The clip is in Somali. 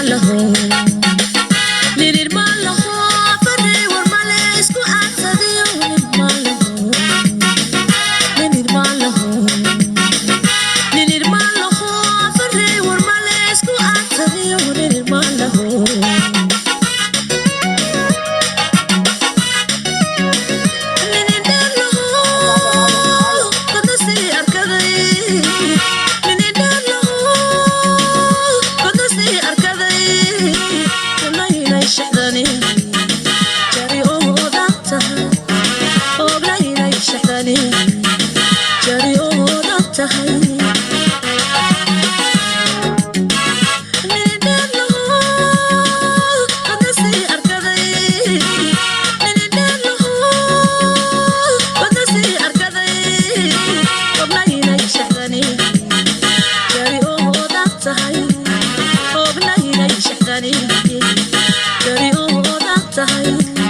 Laho ninirmaan laho afarey war male isku aadsadiyo ninirmaan laho ninirmaan laho ninirmaan laho afarey war male isku aadsadiyo ninirmaan laho. Tahay.